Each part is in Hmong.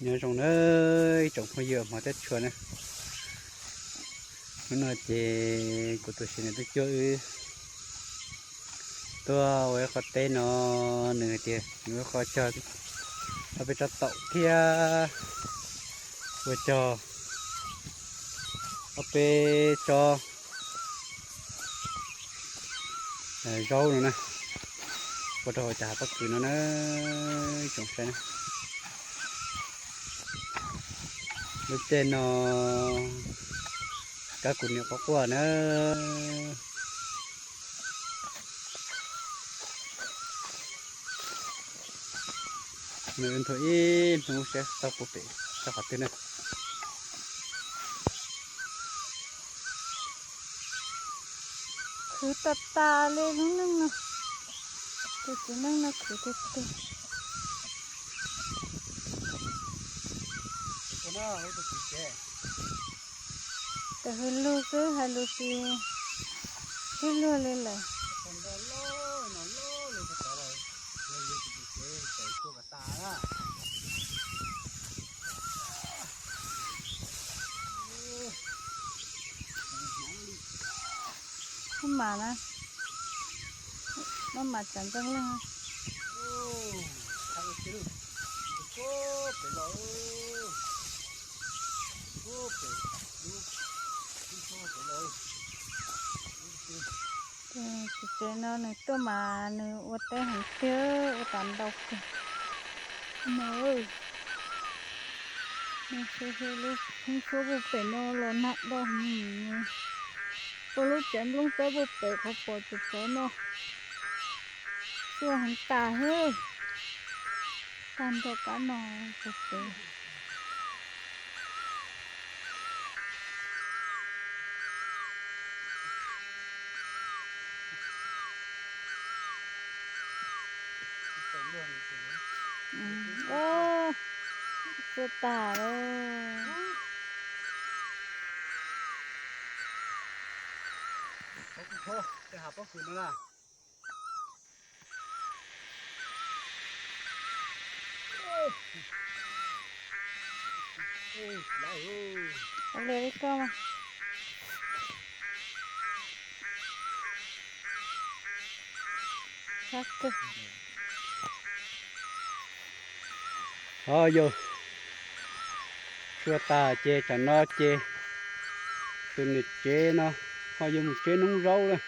Nyob zoo na ib tsoom phooj ywg hmov thiab tshua na. Hnub no ces kuv tus txiv nws tuaj cuag wb tuaj ua ib qho teb no, nws hais tias nws ua qho cog ob peb tsob taum thiab ua cog ob peb tsob zaub no na, ua rau hauv cov hav pob kws no na, tsoom saib na. Lub caij no kab kuv niam quaj quaj na. Nws nthuav ib hnub saib tau puas pem tau qhov twg na. Khwv tas tas li lub neej no, tus txiv neej no khwv tiag tiag. Tus hais lus xwb hais lus tsis sib luag li lawm. Maj mam na, maj mam tsam ntxeej leej. Tsev no nws tuaj mas nws ua teb heev tiag, ua tas ntau kawg no. Nws lub hoob tshuab puag pem no los nag do, ua lub tsev nplooj xwb puag pem qhov pom txawv txawv no. Tuaj heev tas hwb, tag nrho kab no puag pem. Tsuag tas lawm. Ho yog tsuag tas ces tsam no ces tus niam tsev no ho yuav mus tseb noob zaub lawm.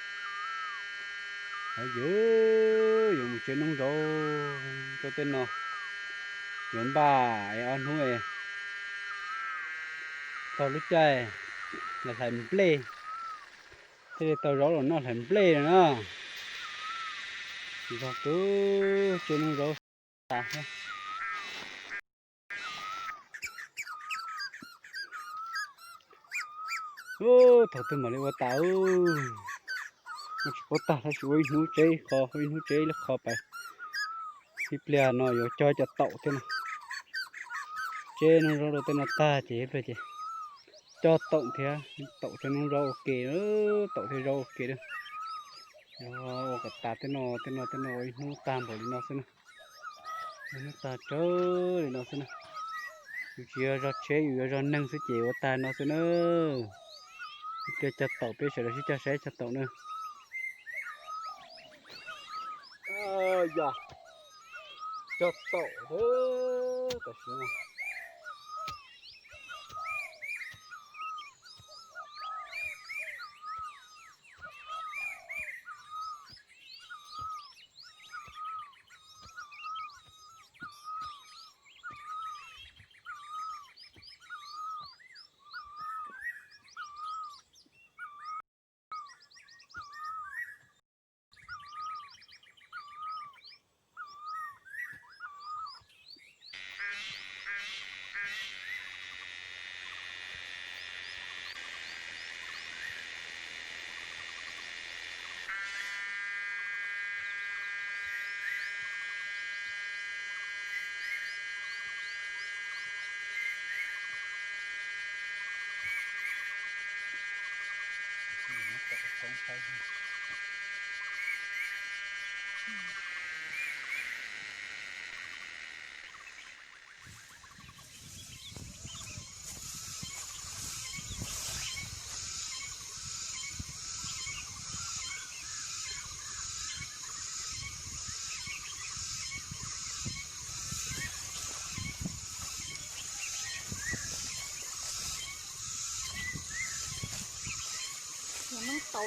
Ho yog yuav mus tseb noob zaub rau tej no, yuav npaj es ob hnub es txog lub caij hlais nplej, thiaj li tau zaub los noj hlais nplej no na. Zog tub tseb noob zaub tas thiab. Thaum twg mam li ua tas, ua tsis paub tag, tab sis ua ib hnub tseb ib qho, ua ib hnub tseb ib lub qho pais. Ib pliag no yuav cog cov taum thiab no, tseb noob zaub rau tej no tag ces ib pliag ces cog taum thiab, taum thiab noob zaub ua ke, taum thiab zaub ua ke. Ua kom tas tej no, tej no, tej no ua ib hnub tag npaum li no xwb na. Ua ib hnub tag tsawg li no xwb na. Yus tsis yog zog tsheb, yus yog zog neeg xwb ces ua tag no xwb na. Ib pliag cog taum, peb sawv daws sib cog saib cog taum na. Yog cog taum tam sim no.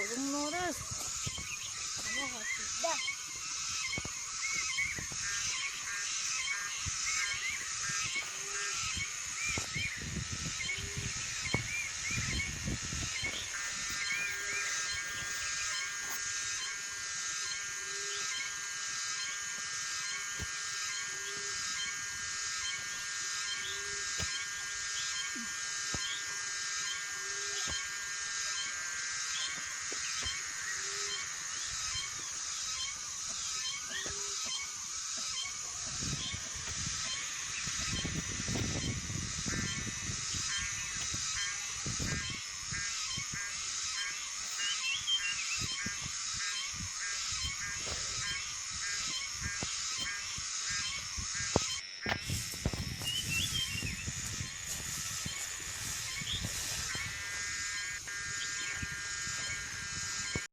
Zoo no na.